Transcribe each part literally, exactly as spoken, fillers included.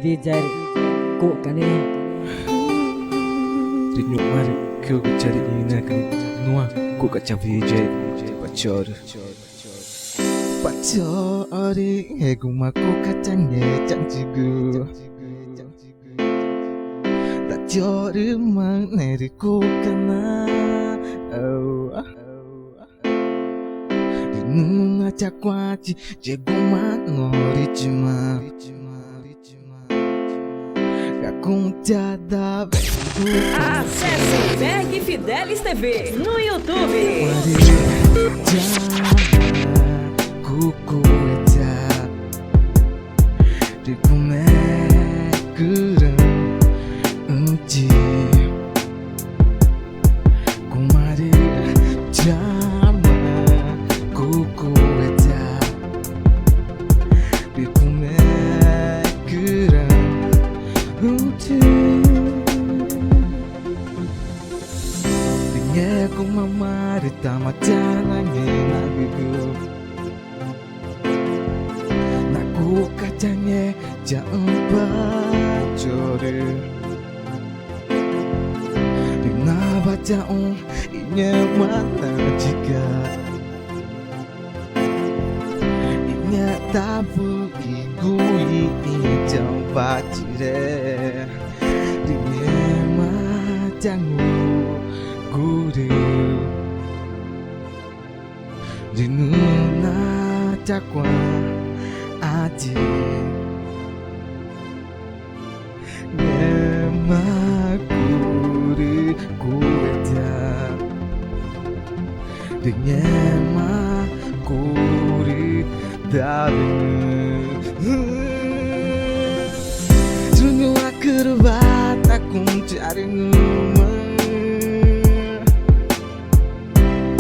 Viyaerü cuxca̱x ne. Rü ñu̱xma rü cügü charüxĩnüẽgü nuã cuxca̱x chaviyaerü, Pa Chorü. Pa Chorü, ngẽxguma cuxca̱x change chanchigü. Ta Chorü, maü̃ẽrü cuxca̱x na. Rü nüxü̃ na chacuãchi yexguma norü chima. Ga cuxü̃ chadawe. Acesse Beg Fidelis T V no YouTube. Cucuecha rü cumecüraü̃chi. Cumarü chama cucuecha rü cumecüraü̃chi. Rü ngẽxguma marü tama chanangẽxnagügu. Na cuxca̱x change chaü̃, Pa Chorü. Rü nawa chaxũ i ngẽma nachiga i ngextawü i guxi i chauxwachire. Rü ngẽma changugurü. Rü nüxü̃ na chacuãchi ngẽma curü cuecha. Rü ngẽma curü dawena. Rü ñuxãcü rü wa tacuxü̃ charüngü̃maxü̃.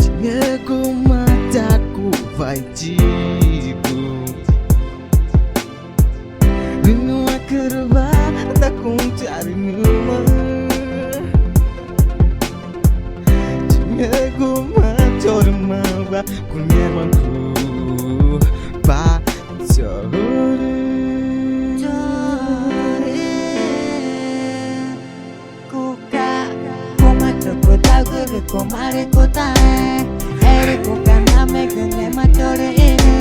Chingeguma chacuwa ichigu. Rü ñuxãcü rü wa tacuxü̃ charüngü̃maxü̃. Chingeguma chorümawa cungẽxmagu, Pa Chorü. Chorü. Cuxca̱x, cuma chocutaugü rü cumarü cutaxẽ, erü cuxca̱x namegü ngẽma chorüxĩnü.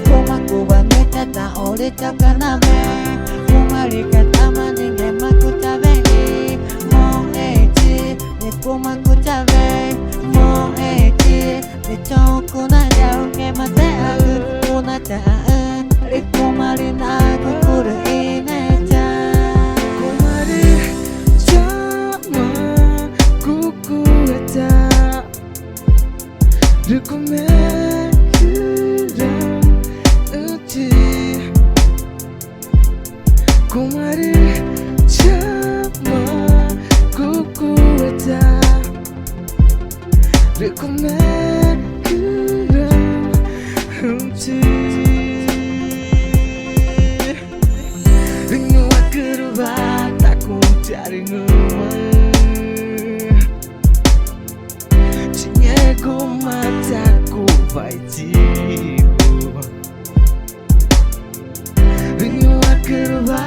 Cuma cuwa nüxü̃ chataxũrü chauca̱x name, cumarüca̱x tama nüxü̃ ngẽma cuchaweü̃ i moxẽchi. Rü cuma cuchaweü̃ i moxẽchi, rü choxü̃ cunayau ngẽma texagü cunachaxãxü̃, rü cumarü nagu curüxĩnüẽ chaxũ. Cumarü chama cucuecha rü cumecüraü̃chi. Cumarü chama cucuecha rü cumecüraü̃chi. Rü ñuxãcü rü wa tacuxü̃ charüngü̃maxü̃. Chingeguma chacuwa ichigu. Rü ñuxãcü rü wa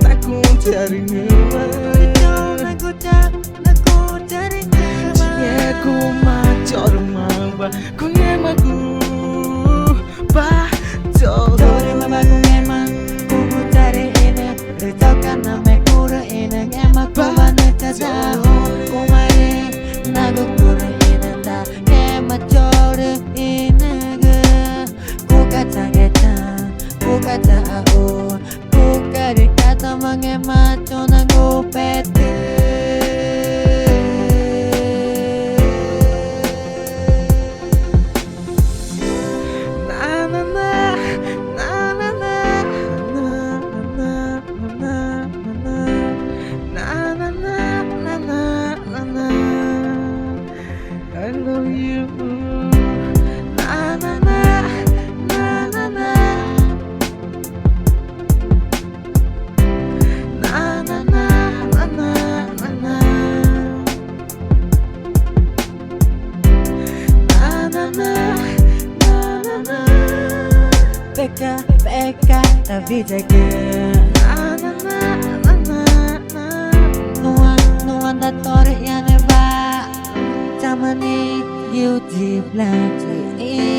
tacuxü̃ charüngü̃maxü̃. Chingeguma chorümawa cungẽxmagu, Pa Chorü. Chorümawa cungẽxma cucucharüxĩnü, rü chauca̱x name curüxĩnü ngẽma cuwa nüxü̃ chataxũ. Cumarü nagu curüxĩnü ta ngẽma chorüxĩnügü. Cuxca̱x change chaü̃, cuxca̱x chaxũ, cuxca̱x rü cata mangẽma chonangupetü. I love you. Beca, beca, ta vida que. na torü ĩãnewa, chama nixĩ i Wüxi i Plexi i